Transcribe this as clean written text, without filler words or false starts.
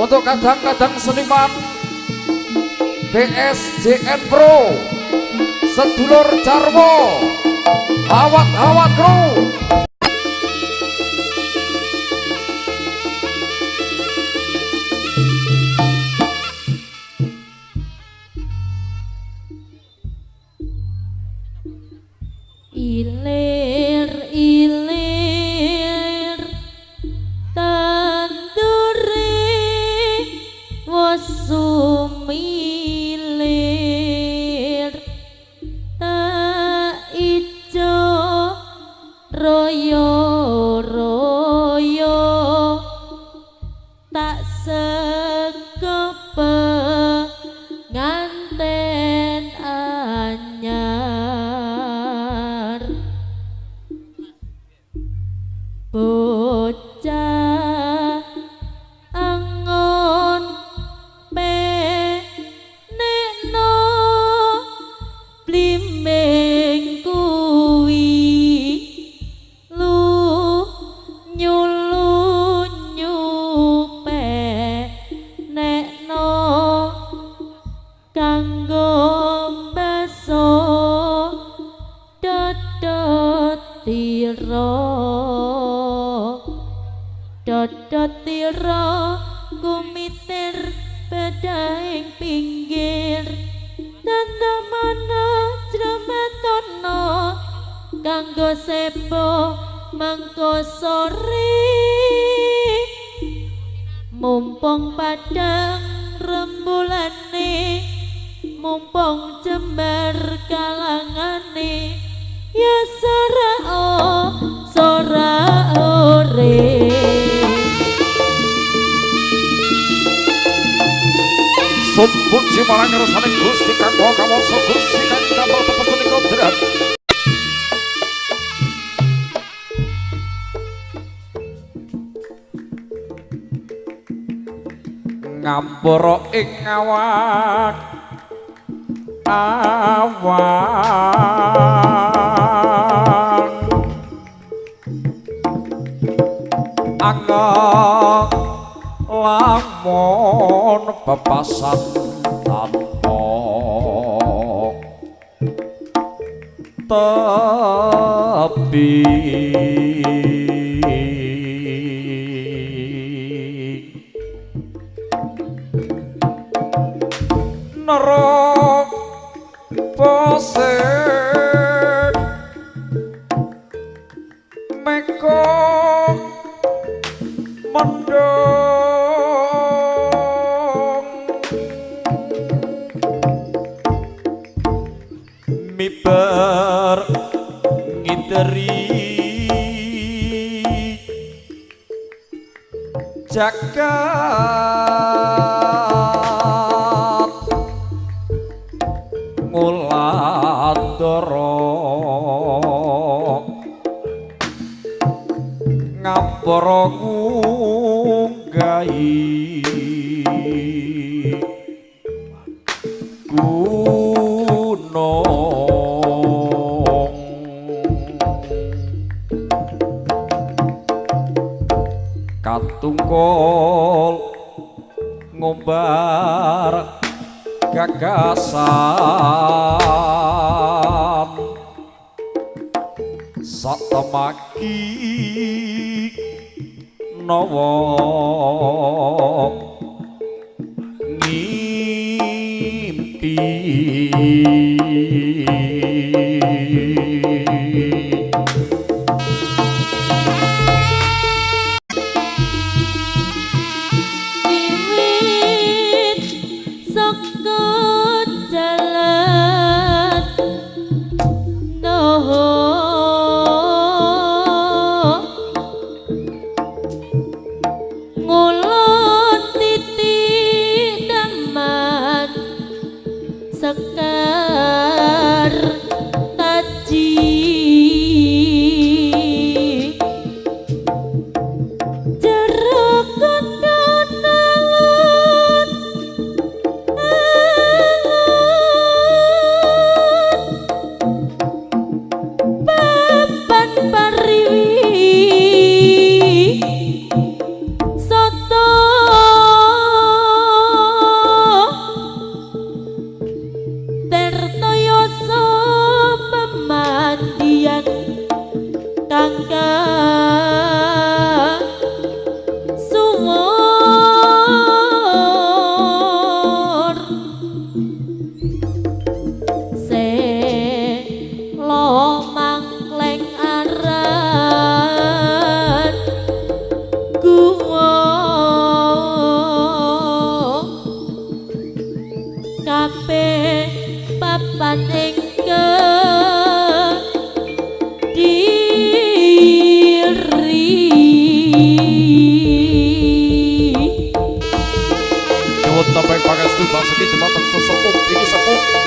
Untuk kadang-kadang seniman BSJN Pro, sedulur Jarwo, awat-awat kru. Ilir ilir tandure wosumilir tak ijo royo royo tak sekepe nganten anyar bocah angon penekno blimeng kuwi lu nyulu penekno kanggo mbaso dodot tira dodot tira kumitir bedaing pinggir tandamana jremetono kanggo sebo mengko sore mumpung padang rembulane mumpung jembar kalangane ya sora o sora ore. Puji marang ngersane Gusti kang Maha Kawasa, Gusti kang damel pepeseni kodrat. Ngampura ing awak awang angel lamun pepasan tanpa tepi. Neraka sing meko mendung miber ngiteri jagat ngulandara ngampara ngunggahi gunung katungkul ngumbar gagasan sak temaki nawa ngimpi. Wiwit saka jalan noho ngulon titi daman sekar Dalu Basuki dumateng sesepuh iki sepuh.